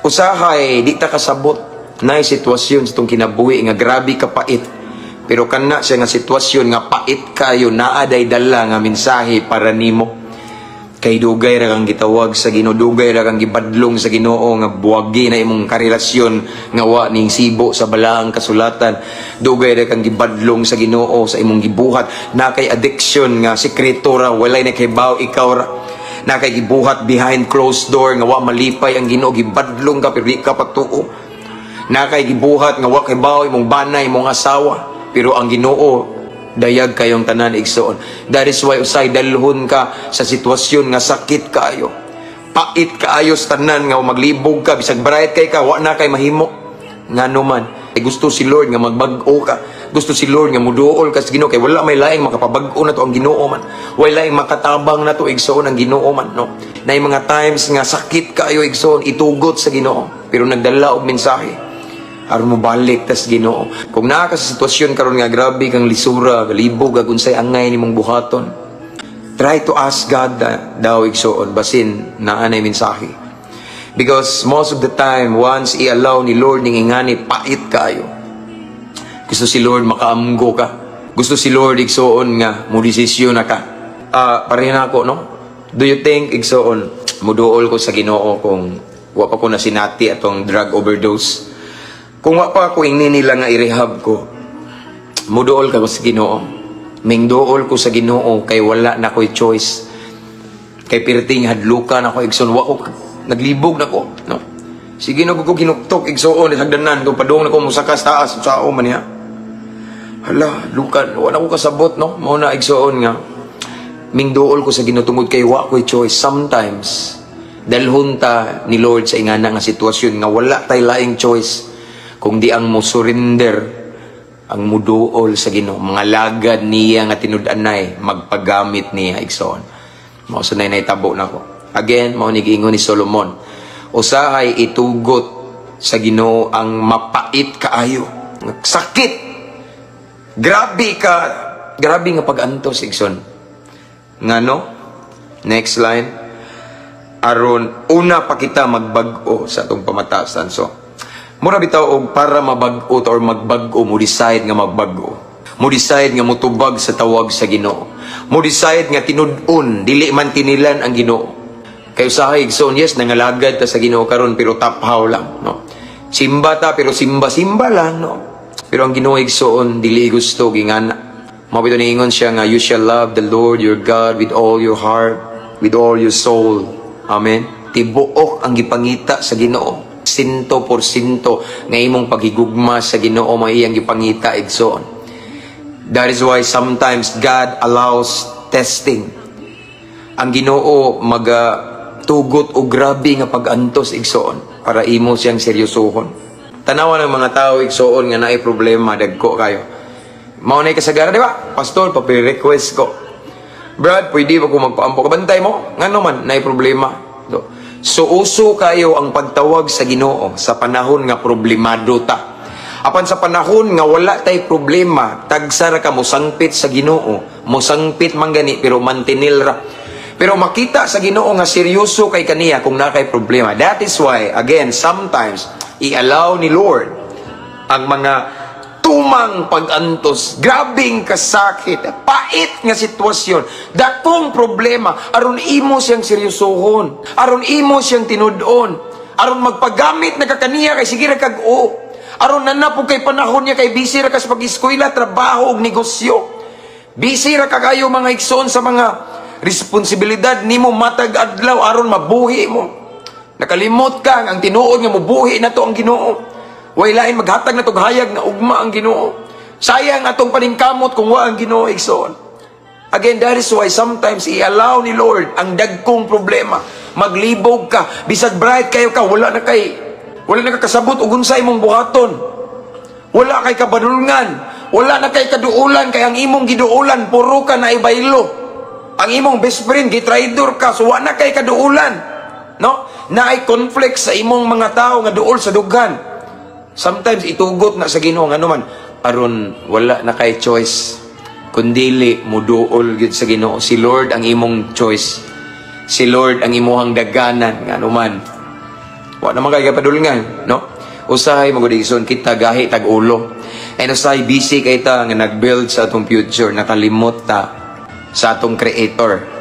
Usahay di ta kasabot na sitwasyon sa itong kinabuhi nga grabe ka pait. Pero kana siya nga sitwasyon nga pait kayo, naa day dala nga mensahe para nimo. Kay dugay ra kang gitawag sa Ginoo, dugay ra kang gibadlong sa Ginoo nga buwagi na imong karelasyon nga wa ning sibo sa balaang kasulatan. Dugay ra kang gibadlong sa Ginoo sa imong gibuhat, na kay addiction nga sekreto ra, walay nakahibaw, ikaw ra. Na kay gibuhat behind closed door nga wa malipay ang Ginoo, gibadlong ka pero di ka patuo. Na kay gibuhat nga wa kahibaw imong bana, imong asawa, pero ang Ginoo dayag kayong tanan, igsoon. That is why usay dalhon ka sa sitwasyon nga sakit kaayo. Pait kaayo sa tanan nga maglibog ka, bisag bright kay ka, wa na kay mahimo. Ngano man, eh, gusto si Lord nga magbag-o ka. Gusto si Lord nga muduol ka sa Ginoo kay wala may laing makapabag-o nato, ang Ginoo man. Way laing makatabang nato, igsoon, ang Ginoo man, no. Na mga times nga sakit kaayo, igsoon, itugot sa Ginoo, pero nagdala og mensahe aron mo balik tas Ginoo. Kung naa ka sa sitwasyon karon nga grabe kang lisura, galibog ag unsay angay nimong buhaton, try to ask God daw, igsoon, basin naa nay mensahe. Because most of the time, once i-allow ni Lord ning ingani pait kaayo, gusto si Lord makaamgo ka. Gusto si Lord, igsoon, nga mo desisyon na ka. Ah, pareha na ako, no? Do you think, igsoon, muduol ko sa Ginoo kung wa pa ko na sinati atong drug overdose? Kung wa pa ako ingni nila nga i-rehab ko, muduol ka ko sa Ginoo? Mingduol ko sa Ginoo kay wala na ko'y choice. Kay pirting hadlukan ako, igsoon, wa ko naglibog na ko, no? Sige na ko ginuktok, igsoon, hagdanan ko padung na ko musakas taas sao man niya. Hala, lukan, wala ko kasabot, no? Mao na, igsoon, nga mingduol ko sa Ginoo tungod kay wa ko'y choice. Sometimes dalhon ta ni Lord sa ingana nga sitwasyon nga wala tay laing choice kung di ang mo surrender, ang muduol sa Ginoo, mga lagad niya nga tinud-anay, magpagamit niya, igsoon. Mao sa nay nahitabo nako. Again, mao ni giingon ni Solomon, usahay itugot sa Ginoo ang mapait kaayo, sakit, grabe ka, grabe nga pag-antos, igsoon. Ngano? Next line, aron una pa kita magbag-o sa atong pamatasan. So mura bitaw og para mabag-o or magbag-o, mo decide nga magbag-o, mo decide nga motubag sa tawag sa Ginoo, mo decide nga tinud-on, dili man tinilan ang Ginoo. Kay usahay, igsoon, yes, nangalagad ta sa Ginoo karon pero taphaw lang, no? Simba ta pero simba-simba lang, no? Pero ang Ginoo, igsoon, dili gusto gingana. Mao bitaw niingon siya nga you shall love the Lord your God with all your heart, with all your soul. Amen. Tibuok ang gipangita sa Ginoo. Sinto por sinto nga imong paghigugma sa Ginoo may iyang gipangita, igsoon. That is why sometimes God allows testing. Ang Ginoo maga tugot og grabe nga pag-antos, igsoon, para imo siyang seryosohon. Tanawa ng mga tao, igsoon, nga naay problema dagko kayo. Mao na kasagara, di ba? "Pastor, papi-request ko. Brad, pwede ba ko magpaampo?" Kabantay mo? Ngano man, naay problema. So uso kayo ang pagtawag sa Ginoo sa panahon nga problemado ta. Apan sa panahon nga wala tay problema, tagsa ra ka mosangpit sa Ginoo, mosangpit man gani pero mantinil ra. Pero makita sa Ginoo nga seryoso kay kaniya kung naa kay problema. That is why, again, sometimes i-allow ni Lord ang mga tumang pag-antos, grabing kasakit, pait nga sitwasyon, dakong problema, aron imo siyang seryosohon, aron imo siyang tinud-on, aron magpagamit na ka kaniya kay sige ra kag o, aron nanapog kay panahon niya kay busy ra ka sa pag-eskwela, trabaho ug negosyo. Busy ra ka kayo, mga igsoon, sa mga responsibilidad nimo matag adlaw aron mabuhi mo. Nakalimot ka ang tinuod nga mubuhi na to ang Ginoo. Way lain maghatag na tog hayag nga ugma ang Ginoo. Sayang atong paningkamot kung wa ang Ginoo, igsoon. Again, that is why sometimes i-allow ni Lord ang dagkong problema. Maglibog ka, bisag bright kayo ka, wala na ka kasabot og unsay imong buhaton. Wala kay kabadulngan, wala na kay kaduulan kay ang imong giduulan puro ka na ibaylo. Ang imong best friend gitraidor ka, so wa na kay kaduulan. No? Naay conflict sa imong mga tao nga duol sa dughan. Sometimes itugot na sa Ginoo, ngano man, aron wala na kay choice kundili muduol gyud sa Ginoo. Si Lord ang imong choice. Si Lord ang imuhang daganan, ngano man. Wa naman kay kapadulngan, no? Usahay magud, igsoon, kita gahi tag ulo. And usahay busy kay ta nga nag-build sa atong future, nakalimot ta sa atong creator.